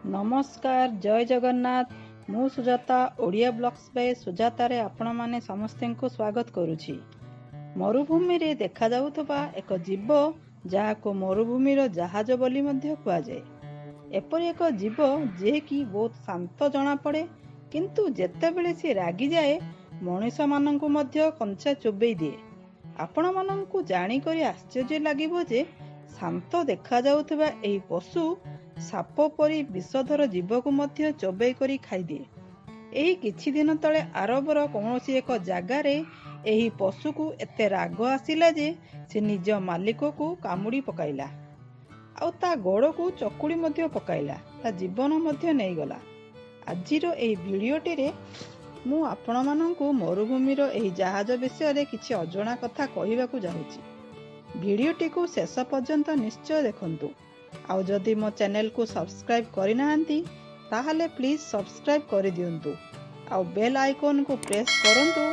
ନମସ୍କାର, ଜୟ ଜଗନ୍ନାଥ। ମୁଁ ସୁଜାତା, ଓଡ଼ିଆ ବ୍ଲଗ୍ସ ବାଇ ସୁଜାତାରେ ଆପଣମାନେ ସମସ୍ତଙ୍କୁ ସ୍ୱାଗତ କରୁଛି। ମରୁଭୂମିରେ ଦେଖାଯାଉଥିବା ଏକ ଜୀବ, ଯାହାକୁ ମରୁଭୂମିର ଜାହାଜ ବୋଲି ମଧ୍ୟ କୁହାଯାଏ। ଏପରି ଏକ ଜୀବ ଯିଏକି ବହୁତ ଶାନ୍ତ ଜଣାପଡ଼େ, କିନ୍ତୁ ଯେତେବେଳେ ସିଏ ରାଗିଯାଏ, ମଣିଷମାନଙ୍କୁ ମଧ୍ୟ କଞ୍ଚା ଚୋବେଇ ଦିଏ। ଆପଣମାନଙ୍କୁ ଜାଣିକରି ଆଶ୍ଚର୍ଯ୍ୟ ଲାଗିବ ଯେ ଶାନ୍ତ ଦେଖାଯାଉଥିବା ଏହି ପଶୁ ସାପ ପରି ବିଷଧର ଜୀବକୁ ମଧ୍ୟ ଚୋବେଇ କରି ଖାଇଦିଏ। ଏହି କିଛି ଦିନ ତଳେ ଆରବର କୌଣସି ଏକ ଜାଗାରେ ଏହି ପଶୁକୁ ଏତେ ରାଗ ଆସିଲା ଯେ ସେ ନିଜ ମାଲିକକୁ କାମୁଡ଼ି ପକାଇଲା ଆଉ ତା ଗୋଡ଼କୁ ଚକୁଡ଼ି ମଧ୍ୟ ପକାଇଲା, ତା ଜୀବନ ମଧ୍ୟ ନେଇଗଲା। ଆଜିର ଏହି ଭିଡ଼ିଓଟିରେ ମୁଁ ଆପଣମାନଙ୍କୁ ମରୁଭୂମିର ଏହି ଜାହାଜ ବିଷୟରେ କିଛି ଅଜଣା କଥା କହିବାକୁ ଯାଉଛି। ଭିଡ଼ିଓଟିକୁ ଶେଷ ପର୍ଯ୍ୟନ୍ତ ନିଶ୍ଚୟ ଦେଖନ୍ତୁ। ଆଉ ଯଦି ମୋ ଚ୍ୟାନେଲକୁ ସବସ୍କ୍ରାଇବ୍ କରିନାହାନ୍ତି, ତାହେଲେ ପ୍ଲିଜ୍ ସବସ୍କ୍ରାଇବ୍ କରିଦିଅନ୍ତୁ ଆଉ ବେଲ୍ ଆଇକନ୍କୁ ପ୍ରେସ୍ କରନ୍ତୁ।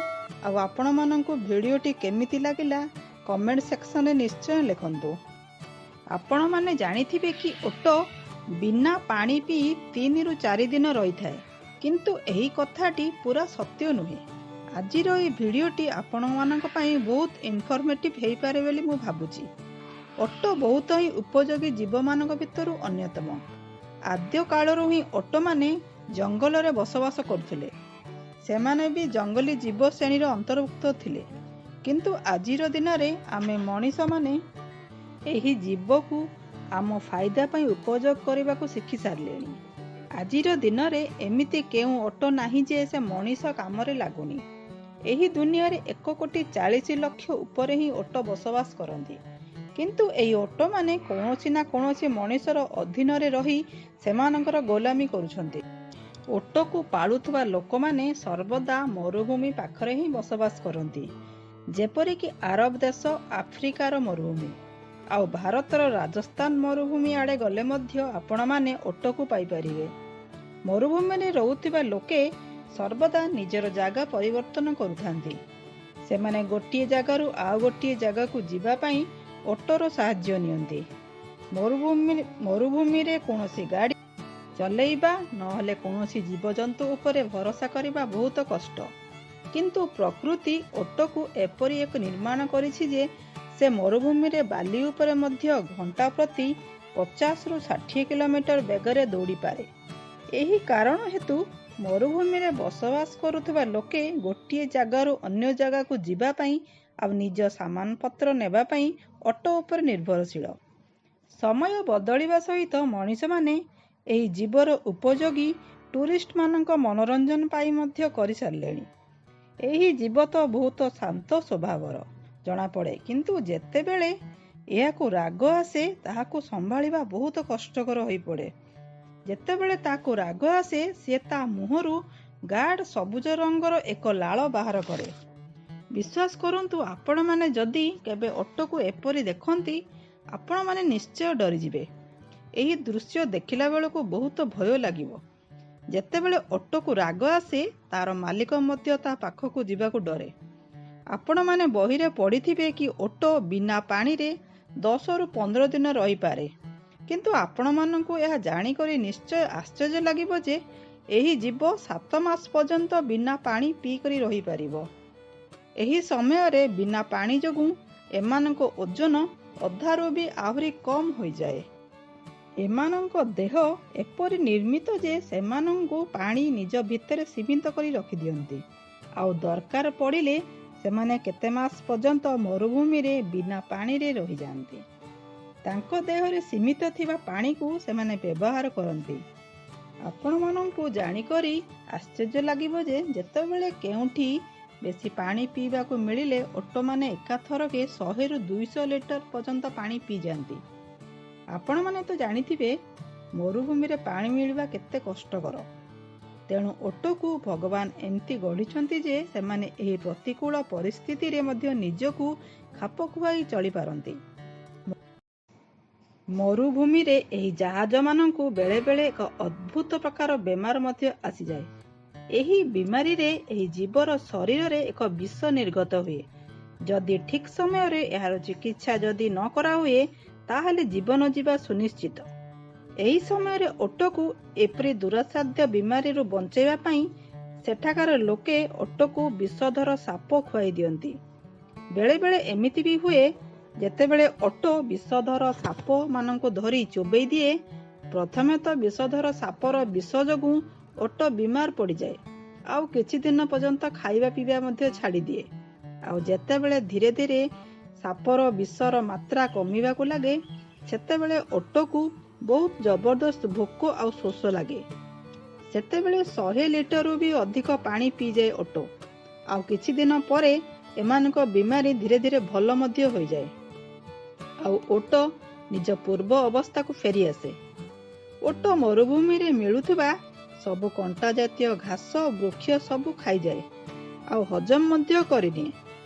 ଆଉ ଆପଣମାନଙ୍କୁ ଭିଡ଼ିଓଟି କେମିତି ଲାଗିଲା, କମେଣ୍ଟ ସେକ୍ସନରେ ନିଶ୍ଚୟ ଲେଖନ୍ତୁ। ଆପଣମାନେ ଜାଣିଥିବେ କି ଓଟ ବିନା ପାଣି ପିଇ 3ରୁ 4 ଦିନ ରହିଥାଏ, କିନ୍ତୁ ଏହି କଥାଟି ପୁରା ସତ୍ୟ ନୁହେଁ। ଆଜିର ଏହି ଭିଡ଼ିଓଟି ଆପଣମାନଙ୍କ ପାଇଁ ବହୁତ ଇନଫର୍ମେଟିଭ୍ ହେଇପାରେ ବୋଲି ମୁଁ ଭାବୁଛି। ଓଟ ବହୁତ ହିଁ ଉପଯୋଗୀ ଜୀବମାନଙ୍କ ଭିତରୁ ଅନ୍ୟତମ। ଆଦ୍ୟ କାଳରୁ ହିଁ ଓଟମାନେ ଜଙ୍ଗଲରେ ବସବାସ କରୁଥିଲେ। ସେମାନେ ବି ଜଙ୍ଗଲୀ ଜୀବ ଶ୍ରେଣୀର ଅନ୍ତର୍ଭୁକ୍ତ ଥିଲେ। କିନ୍ତୁ ଆଜିର ଦିନରେ ଆମେ ମଣିଷମାନେ ଏହି ଜୀବକୁ ଆମ ଫାଇଦା ପାଇଁ ଉପଯୋଗ କରିବାକୁ ଶିଖି ସାରିଲେଣି। ଆଜିର ଦିନରେ ଏମିତି କେଉଁ ଓଟ ନାହିଁ ଯେ ସେ ମଣିଷ କାମରେ ଲାଗୁନି। ଏହି ଦୁନିଆରେ 1 କୋଟି 40 ଲକ୍ଷ ଉପରେ ହିଁ ଓଟ ବସବାସ କରନ୍ତି। କିନ୍ତୁ ଏହି ଓଟମାନେ କୌଣସି ନା କୌଣସି ମଣିଷର ଅଧୀନରେ ରହି ସେମାନଙ୍କର ଗୋଲାମୀ କରୁଛନ୍ତି। ଓଟକୁ ପାଳୁଥିବା ଲୋକମାନେ ସର୍ବଦା ମରୁଭୂମି ପାଖରେ ହିଁ ବସବାସ କରନ୍ତି, ଯେପରିକି ଆରବ ଦେଶ, ଆଫ୍ରିକାର ମରୁଭୂମି ଆଉ ଭାରତର ରାଜସ୍ଥାନ ମରୁଭୂମି ଆଡ଼େ ଗଲେ ମଧ୍ୟ ଆପଣମାନେ ଓଟକୁ ପାଇପାରିବେ। ମରୁଭୂମିରେ ରହୁଥିବା ଲୋକେ ସର୍ବଦା ନିଜର ଜାଗା ପରିବର୍ତ୍ତନ କରୁଥାନ୍ତି। ସେମାନେ ଗୋଟିଏ ଜାଗାରୁ ଆଉ ଗୋଟିଏ ଜାଗାକୁ ଯିବା ପାଇଁ ଓଟର ସାହାଯ୍ୟ ନିଅନ୍ତି। ମରୁଭୂମିରେ କୌଣସି ଗାଡ଼ି ଚଲେଇବା ନହେଲେ କୌଣସି ଜୀବଜନ୍ତୁ ଉପରେ ଭରସା କରିବା ବହୁତ କଷ୍ଟ। କିନ୍ତୁ ପ୍ରକୃତି ଓଟକୁ ଏପରି ଏକ ନିର୍ମାଣ କରିଛି ଯେ ସେ ମରୁଭୂମିରେ ବାଲି ଉପରେ ମଧ୍ୟ ଘଣ୍ଟା ପ୍ରତି 50ରୁ 60 କିଲୋମିଟର ବେଗରେ ଦୌଡ଼ିପାରେ। ଏହି କାରଣ ହେତୁ ମରୁଭୂମିରେ ବସବାସ କରୁଥିବା ଲୋକେ ଗୋଟିଏ ଜାଗାରୁ ଅନ୍ୟ ଜାଗାକୁ ଯିବା ପାଇଁ ଆଉ ନିଜ ସାମାନପତ୍ର ନେବା ପାଇଁ ଓଟ ଉପରେ ନିର୍ଭରଶୀଳ। ସମୟ ବଦଳିବା ସହିତ ମଣିଷମାନେ ଏହି ଜୀବର ଉପଯୋଗୀ ଟୁରିଷ୍ଟମାନଙ୍କ ମନୋରଞ୍ଜନ ପାଇଁ ମଧ୍ୟ କରିସାରିଲେଣି। ଏହି ଜୀବ ତ ବହୁତ ଶାନ୍ତ ସ୍ୱଭାବର ଜଣାପଡ଼େ, କିନ୍ତୁ ଯେତେବେଳେ ଏହାକୁ ରାଗ ଆସେ, ତାହାକୁ ସମ୍ଭାଳିବା ବହୁତ କଷ୍ଟକର ହୋଇପଡ଼େ। ଯେତେବେଳେ ତାକୁ ରାଗ ଆସେ, ସିଏ ତା ମୁହଁରୁ ଗାଢ଼ ସବୁଜ ରଙ୍ଗର ଏକ ଲାଳ ବାହାର କରେ। ବିଶ୍ୱାସ କରନ୍ତୁ, ଆପଣମାନେ ଯଦି କେବେ ଓଟକୁ ଏପରି ଦେଖନ୍ତି, ଆପଣମାନେ ନିଶ୍ଚୟ ଡରିଯିବେ। ଏହି ଦୃଶ୍ୟ ଦେଖିଲା ବେଳକୁ ବହୁତ ଭୟ ଲାଗିବ। ଯେତେବେଳେ ଓଟକୁ ରାଗ ଆସେ, ତାର ମାଲିକ ମଧ୍ୟ ତା ପାଖକୁ ଯିବାକୁ ଡରେ। ଆପଣମାନେ ବହିରେ ପଢ଼ିଥିବେ କି ଓଟ ବିନା ପାଣିରେ 10ରୁ 15 ଦିନ ରହିପାରେ। କିନ୍ତୁ ଆପଣମାନଙ୍କୁ ଏହା ଜାଣିକରି ନିଶ୍ଚୟ ଆଶ୍ଚର୍ଯ୍ୟ ଲାଗିବ ଯେ ଏହି ଜୀବ 7 ମାସ ପର୍ଯ୍ୟନ୍ତ ବିନା ପାଣି ପିଇକରି ରହିପାରିବ। ଏହି ସମୟରେ ବିନା ପାଣି ଯୋଗୁଁ ଏମାନଙ୍କ ଓଜନ ଅଧାରୁ ବି ଆହୁରି କମ୍ ହୋଇଯାଏ। ଏମାନଙ୍କ ଦେହ ଏପରି ନିର୍ମିତ ଯେ ସେମାନଙ୍କୁ ପାଣି ନିଜ ଭିତରେ ସୀମିତ କରି ରଖିଦିଅନ୍ତି। ଆଉ ଦରକାର ପଡ଼ିଲେ ସେମାନେ କେତେ ମାସ ପର୍ଯ୍ୟନ୍ତ ମରୁଭୂମିରେ ବିନା ପାଣିରେ ରହିଯାଆନ୍ତି। ତାଙ୍କ ଦେହରେ ସୀମିତ ଥିବା ପାଣିକୁ ସେମାନେ ବ୍ୟବହାର କରନ୍ତି। ଆପଣମାନଙ୍କୁ ଜାଣିକରି ଆଶ୍ଚର୍ଯ୍ୟ ଲାଗିବ ଯେ ଯେତେବେଳେ କେଉଁଠି ବେଶୀ ପାଣି ପିଇବାକୁ ମିଳିଲେ, ଓଟମାନେ ଏକାଥରକେ 100ରୁ 200 ଲିଟର ପର୍ଯ୍ୟନ୍ତ ପାଣି ପିଇଯାଆନ୍ତି। ଆପଣମାନେ ତ ଜାଣିଥିବେ ମରୁଭୂମିରେ ପାଣି ମିଳିବା କେତେ କଷ୍ଟକର। ତେଣୁ ଓଟକୁ ଭଗବାନ ଏମିତି ଗଢ଼ିଛନ୍ତି ଯେ ସେମାନେ ଏହି ପ୍ରତିକୂଳ ପରିସ୍ଥିତିରେ ମଧ୍ୟ ନିଜକୁ ଖାପ ଖୁଆଇ ଚଳିପାରନ୍ତି। ମରୁଭୂମିରେ ଏହି ଜାହାଜମାନଙ୍କୁ ବେଳେବେଳେ ଏକ ଅଦ୍ଭୁତ ପ୍ରକାର ବେମାର ମଧ୍ୟ ଆସିଯାଏ। ଏହି ବିମାରୀରେ ଏହି ଜୀବର ଶରୀରରେ ଏକ ବିଷ ନିର୍ଗତ ହୁଏ। ଯଦି ଠିକ୍ ସମୟରେ ଏହାର ଚିକିତ୍ସା ଯଦି ନ କରାହୁଏ, ତାହେଲେ ଜୀବନ ଯିବା ସୁନିଶ୍ଚିତ। ଏହି ସମୟରେ ଓଟକୁ ଏପରି ଦୁରାସାଧ୍ୟ ବିମାରୀରୁ ବଞ୍ଚାଇବା ପାଇଁ ସେଠାକାର ଲୋକେ ଓଟକୁ ବିଷଧର ସାପ ଖୁଆଇ ଦିଅନ୍ତି। ବେଳେବେଳେ ଏମିତି ବି ହୁଏ, ଯେତେବେଳେ ଓଟ ବିଷଧର ସାପମାନଙ୍କୁ ଧରି ଚୋବେଇ ଦିଏ, ପ୍ରଥମେ ତ ବିଷଧର ସାପର ବିଷ ଯୋଗୁଁ ଓଟ ବିମାର ପଡ଼ିଯାଏ ଆଉ କିଛି ଦିନ ପର୍ଯ୍ୟନ୍ତ ଖାଇବା ପିଇବା ମଧ୍ୟ ଛାଡ଼ିଦିଏ। ଆଉ ଯେତେବେଳେ ଧୀରେ ଧୀରେ ସାପର ବିଷର ମାତ୍ରା କମିବାକୁ ଲାଗେ, ସେତେବେଳେ ଓଟକୁ ବହୁତ ଜବରଦସ୍ତ ଭୋକ ଆଉ ଶୋଷ ଲାଗେ। ସେତେବେଳେ 100 ଲିଟରରୁ ବି ଅଧିକ ପାଣି ପିଇଯାଏ ଓଟ। ଆଉ କିଛି ଦିନ ପରେ ଏମାନଙ୍କ ବିମାରୀ ଧୀରେ ଧୀରେ ଭଲ ମଧ୍ୟ ହୋଇଯାଏ ଆଉ ଓଟ ନିଜ ପୂର୍ବ ଅବସ୍ଥାକୁ ଫେରିଆସେ। ଓଟ ମରୁଭୂମିରେ ମିଳୁଥିବା ସବୁ କଣ୍ଟା ଜାତୀୟ ଘାସ, ବୃକ୍ଷ ସବୁ ଖାଇଯାଏ ଆଉ ହଜମ ମଧ୍ୟ କରିନିଏ।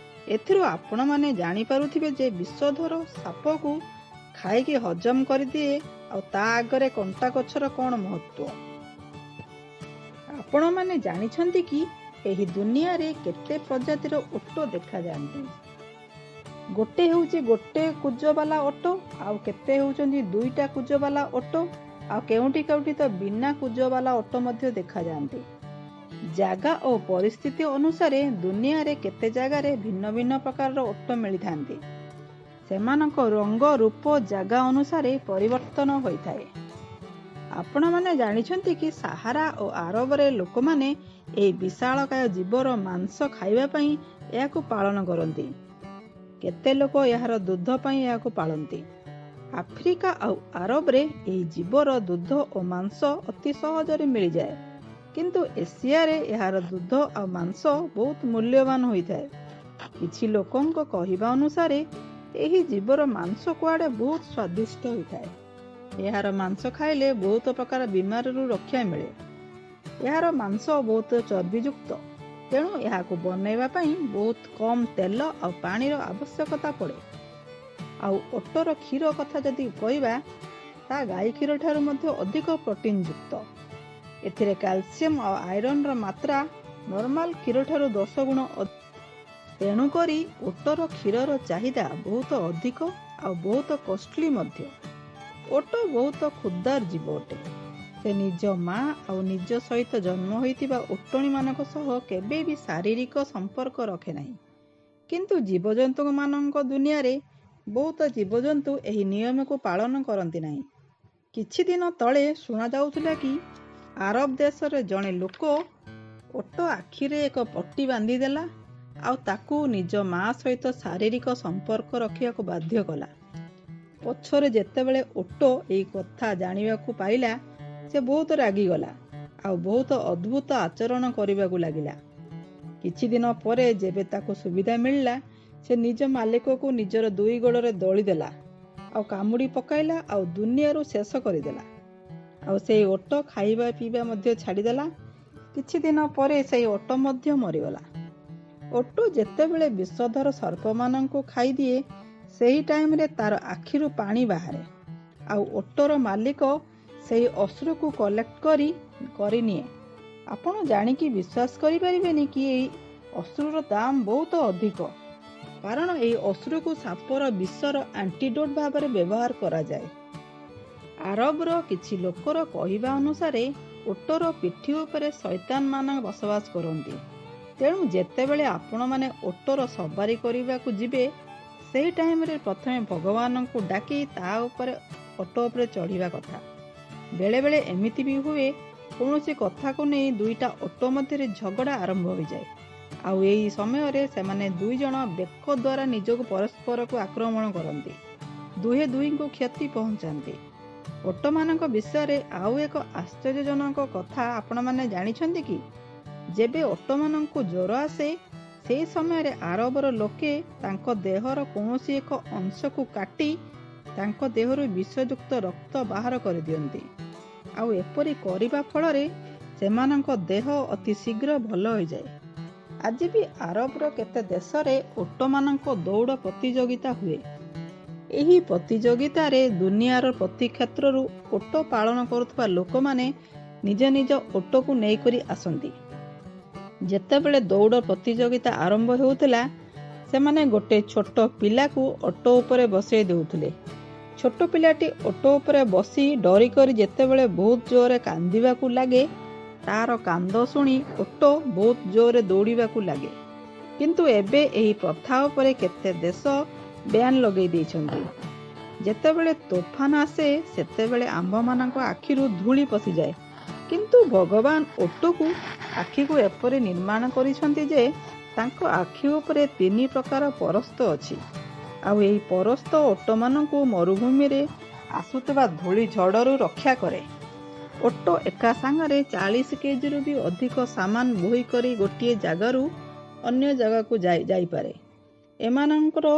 ଏଥିରୁ ଆପଣମାନେ ଜାଣିପାରୁଥିବେ ଯେ ବିଷଧର ସାପକୁ ଖାଇକି ହଜମ କରିଦିଏ, ଆଉ ତା ଆଗରେ କଣ୍ଟା ଗଛର କ'ଣ ମହତ୍ଵ? ଆପଣମାନେ ଜାଣିଛନ୍ତି କି ଏହି ଦୁନିଆରେ କେତେ ପ୍ରଜାତିର ଓଟ ଦେଖାଯାଆନ୍ତି? ଗୋଟେ ହେଉଛି ଗୋଟେ କୁଜବାଲା ଓଟ, ଆଉ କେତେ ହେଉଛନ୍ତି ଦୁଇଟା କୁଜବାଲା ଓଟ, ଆଉ କେଉଁଠି କେଉଁଠି ତ ବିନା କୁଜବାଲା ଓଟ ମଧ୍ୟ ଦେଖାଯାଆନ୍ତି। ଜାଗା ଓ ପରିସ୍ଥିତି ଅନୁସାରେ ଦୁନିଆରେ କେତେ ଜାଗାରେ ଭିନ୍ନ ଭିନ୍ନ ପ୍ରକାରର ଓଟ ମିଳିଥାନ୍ତି। ସେମାନଙ୍କ ରଙ୍ଗ, ରୂପ ଜାଗା ଅନୁସାରେ ପରିବର୍ତ୍ତନ ହୋଇଥାଏ। ଆପଣମାନେ ଜାଣିଛନ୍ତି କି ସାହାରା ଓ ଆରବରେ ଲୋକମାନେ ଏହି ବିଶାଳକାୟ ଜୀବର ମାଂସ ଖାଇବା ପାଇଁ ଏହାକୁ ପାଳନ କରନ୍ତି। କେତେ ଲୋକ ଏହାର ଦୁଗ୍ଧ ପାଇଁ ଏହାକୁ ପାଳନ୍ତି। ଆଫ୍ରିକା ଆଉ ଆରବରେ ଏହି ଜୀବର ଦୁଗ୍ଧ ଓ ମାଂସ ଅତି ସହଜରେ ମିଳିଯାଏ, କିନ୍ତୁ ଏସିଆରେ ଏହାର ଦୁଗ୍ଧ ଆଉ ମାଂସ ବହୁତ ମୂଲ୍ୟବାନ ହୋଇଥାଏ। କିଛି ଲୋକଙ୍କ କହିବା ଅନୁସାରେ ଏହି ଜୀବର ମାଂସ କୁଆଡ଼େ ବହୁତ ସ୍ୱାଦିଷ୍ଟ ହୋଇଥାଏ। ଏହାର ମାଂସ ଖାଇଲେ ବହୁତ ପ୍ରକାର ବିମାରୀରୁ ରକ୍ଷା ମିଳେ। ଏହାର ମାଂସ ବହୁତ ଚର୍ବିଯୁକ୍ତ, ତେଣୁ ଏହାକୁ ବନାଇବା ପାଇଁ ବହୁତ କମ୍ ତେଲ ଆଉ ପାଣିର ଆବଶ୍ୟକତା ପଡ଼େ। ଆଉ ଓଟର କ୍ଷୀର କଥା ଯଦି କହିବା, ତା ଗାଈ କ୍ଷୀର ଠାରୁ ମଧ୍ୟ ଅଧିକ ପ୍ରୋଟିନ୍ ଯୁକ୍ତ। ଏଥିରେ କ୍ୟାଲସିୟମ ଆଉ ଆଇରନର ମାତ୍ରା ନର୍ମାଲ କ୍ଷୀର ଠାରୁ 10 ଗୁଣ। ତେଣୁକରି ଓଟର କ୍ଷୀରର ଚାହିଦା ବହୁତ ଅଧିକ ଆଉ ବହୁତ କଷ୍ଟଲି ମଧ୍ୟ। ଓଟ ବହୁତ ଖୁଦ୍ଦାର ଜୀବ ଅଟେ। ସେ ନିଜ ମା ଆଉ ନିଜ ସହିତ ଜନ୍ମ ହୋଇଥିବା ଓଟଣୀମାନଙ୍କ ସହ କେବେ ବି ଶାରୀରିକ ସମ୍ପର୍କ ରଖେ ନାହିଁ। କିନ୍ତୁ ଜୀବଜନ୍ତୁମାନଙ୍କ ଦୁନିଆରେ ବହୁତ ଜୀବଜନ୍ତୁ ଏହି ନିୟମକୁ ପାଳନ କରନ୍ତି ନାହିଁ। କିଛି ଦିନ ତଳେ ଶୁଣାଯାଉଥିଲା କି ଆରବ ଦେଶରେ ଜଣେ ଲୋକ ଓଟ ଆଖିରେ ଏକ ପଟି ବାନ୍ଧିଦେଲା ଆଉ ତାକୁ ନିଜ ମା ସହିତ ଶାରୀରିକ ସମ୍ପର୍କ ରଖିବାକୁ ବାଧ୍ୟ କଲା। ପଛରେ ଯେତେବେଳେ ଓଟ ଏଇ କଥା ଜାଣିବାକୁ ପାଇଲା, ସେ ବହୁତ ରାଗିଗଲା ଆଉ ବହୁତ ଅଦ୍ଭୁତ ଆଚରଣ କରିବାକୁ ଲାଗିଲା। କିଛି ଦିନ ପରେ ଯେବେ ତାକୁ ସୁବିଧା ମିଳିଲା, ସେ ନିଜ ମାଲିକକୁ ନିଜର ଦୁଇ ଗୋଡ଼ରେ ଦଳିଦେଲା ଆଉ କାମୁଡ଼ି ପକାଇଲା ଆଉ ଦୁନିଆରୁ ଶେଷ କରିଦେଲା। ଆଉ ସେଇ ଓଟ ଖାଇବା ପିଇବା ମଧ୍ୟ ଛାଡ଼ିଦେଲା। କିଛି ଦିନ ପରେ ସେଇ ଓଟ ମଧ୍ୟ ମରିଗଲା। ଓଟ ଯେତେବେଳେ ବିଷଧର ସର୍ପମାନଙ୍କୁ ଖାଇଦିଏ, ସେହି ଟାଇମରେ ତାର ଆଖିରୁ ପାଣି ବାହାରେ ଆଉ ଓଟର ମାଲିକ ସେଇ ଅଶ୍ରୁକୁ କଲେକ୍ଟ କରିନିଏ। ଆପଣ ଜାଣିକି ବିଶ୍ୱାସ କରିପାରିବେନି କି ଏଇ ଅଶ୍ରୁର ଦାମ ବହୁତ ଅଧିକ, କାରଣ ଏହି ଅଶ୍ରୁକୁ ସାପର ବିଷର ଆଣ୍ଟିଡୋଟ୍ ଭାବରେ ବ୍ୟବହାର କରାଯାଏ। ଆରବର କିଛି ଲୋକର କହିବା ଅନୁସାରେ ଓଟର ପିଠି ଉପରେ ଶୈତାନମାନେ ବସବାସ କରନ୍ତି। ତେଣୁ ଯେତେବେଳେ ଆପଣମାନେ ଓଟର ସବାରି କରିବାକୁ ଯିବେ, ସେହି ଟାଇମରେ ପ୍ରଥମେ ଭଗବାନଙ୍କୁ ଡାକି ତା ଉପରେ ଓଟ ଉପରେ ଚଢ଼ିବା କଥା। ବେଳେବେଳେ ଏମିତି ବି ହୁଏ, କୌଣସି କଥାକୁ ନେଇ ଦୁଇଟା ଓଟ ମଧ୍ୟରେ ଝଗଡ଼ା ଆରମ୍ଭ ହୋଇଯାଏ ଆଉ ଏହି ସମୟରେ ସେମାନେ ଦୁଇ ଜଣ ବେକ ଦ୍ୱାରା ନିଜକୁ ପରସ୍ପରକୁ ଆକ୍ରମଣ କରନ୍ତି, ଦୁହେଁ ଦୁହିଁଙ୍କୁ କ୍ଷତି ପହଞ୍ଚାନ୍ତି। ଓଟମାନଙ୍କ ବିଷୟରେ ଆଉ ଏକ ଆଶ୍ଚର୍ଯ୍ୟଜନକ କଥା ଆପଣମାନେ ଜାଣିଛନ୍ତି କି ଯେବେ ଓଟମାନଙ୍କୁ ଜ୍ୱର ଆସେ, ସେହି ସମୟରେ ଆରବର ଲୋକେ ତାଙ୍କ ଦେହର କୌଣସି ଏକ ଅଂଶକୁ କାଟି ତାଙ୍କ ଦେହରୁ ବିଷଯୁକ୍ତ ରକ୍ତ ବାହାର କରିଦିଅନ୍ତି ଆଉ ଏପରି କରିବା ଫଳରେ ସେମାନଙ୍କ ଦେହ ଅତି ଶୀଘ୍ର ଭଲ ହୋଇଯାଏ। ଆଜି ବି ଆରବର କେତେ ଦେଶରେ ଓଟମାନଙ୍କ ଦୌଡ଼ ପ୍ରତିଯୋଗିତା ହୁଏ। ଏହି ପ୍ରତିଯୋଗିତାରେ ଦୁନିଆର ପ୍ରତି କ୍ଷେତ୍ରରୁ ଓଟ ପାଳନ କରୁଥିବା ଲୋକମାନେ ନିଜ ନିଜ ଓଟକୁ ନେଇକରି ଆସନ୍ତି। ଯେତେବେଳେ ଦୌଡ଼ ପ୍ରତିଯୋଗିତା ଆରମ୍ଭ ହେଉଥିଲା, ସେମାନେ ଗୋଟେ ଛୋଟ ପିଲାକୁ ଓଟ ଉପରେ ବସେଇ ଦେଉଥିଲେ। ଛୋଟ ପିଲାଟି ଓଟ ଉପରେ ବସି ଡରିକରି ଯେତେବେଳେ ବହୁତ ଜୋରରେ କାନ୍ଦିବାକୁ ଲାଗେ, ତାର କାନ୍ଦ ଶୁଣି ଓଟ ବହୁତ ଜୋରରେ ଦୌଡ଼ିବାକୁ ଲାଗେ। କିନ୍ତୁ ଏବେ ଏହି ପ୍ରଥା ଉପରେ କେତେ ଦେଶ ବ୍ୟାନ୍ ଲଗେଇ ଦେଇଛନ୍ତି। ଯେତେବେଳେ ତୋଫାନ ଆସେ, ସେତେବେଳେ ଆମ୍ଭମାନଙ୍କ ଆଖିରୁ ଧୂଳି ପଶିଯାଏ। କିନ୍ତୁ ଭଗବାନ ଓଟକୁ ଆଖିକୁ ଏପରି ନିର୍ମାଣ କରିଛନ୍ତି ଯେ ତାଙ୍କ ଆଖି ଉପରେ ତିନି ପ୍ରକାର ପରସ୍ତ ଅଛି। ଆଉ ଏହି ପରସ୍ତ ଓଟମାନଙ୍କୁ ମରୁଭୂମିରେ ଆସୁଥିବା ଧୂଳି ଝଡ଼ରୁ ରକ୍ଷା କରେ। ଓଟ ଏକା ସାଙ୍ଗରେ 40 କେଜିରୁ ବି ଅଧିକ ସାମାନ ବୋହି କରି ଗୋଟିଏ ଜାଗାରୁ ଅନ୍ୟ ଜାଗାକୁ ଯାଇପାରେ। ଏମାନଙ୍କର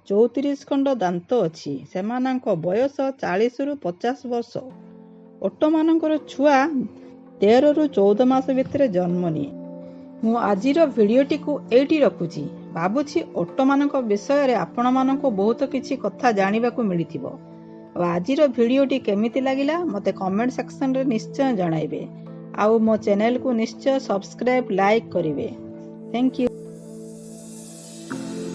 34 ଖଣ୍ଡ ଦାନ୍ତ ଅଛି। ସେମାନଙ୍କ ବୟସ 40ରୁ 50 ବର୍ଷ। ଓଟମାନଙ୍କର ଛୁଆ 13ରୁ 14 ମାସ ଭିତରେ ଜନ୍ମ ନିଏ। ମୁଁ ଆଜିର ଭିଡ଼ିଓଟିକୁ ଏଇଠି ରଖୁଛି। ଭାବୁଛି ଓଟମାନଙ୍କ ବିଷୟରେ ଆପଣମାନଙ୍କୁ ବହୁତ କିଛି କଥା ଜାଣିବାକୁ ମିଳିଥିବ। ଆଉ ଆଜିର ଭିଡ଼ିଓଟି କେମିତି ଲାଗିଲା, ମୋତେ କମେଣ୍ଟ ସେକ୍ସନରେ ନିଶ୍ଚୟ ଜଣାଇବେ। ଆଉ ମୋ ଚ୍ୟାନେଲକୁ ନିଶ୍ଚୟ ସବସ୍କ୍ରାଇବ୍, ଲାଇକ୍ କରିବେ। Thank you.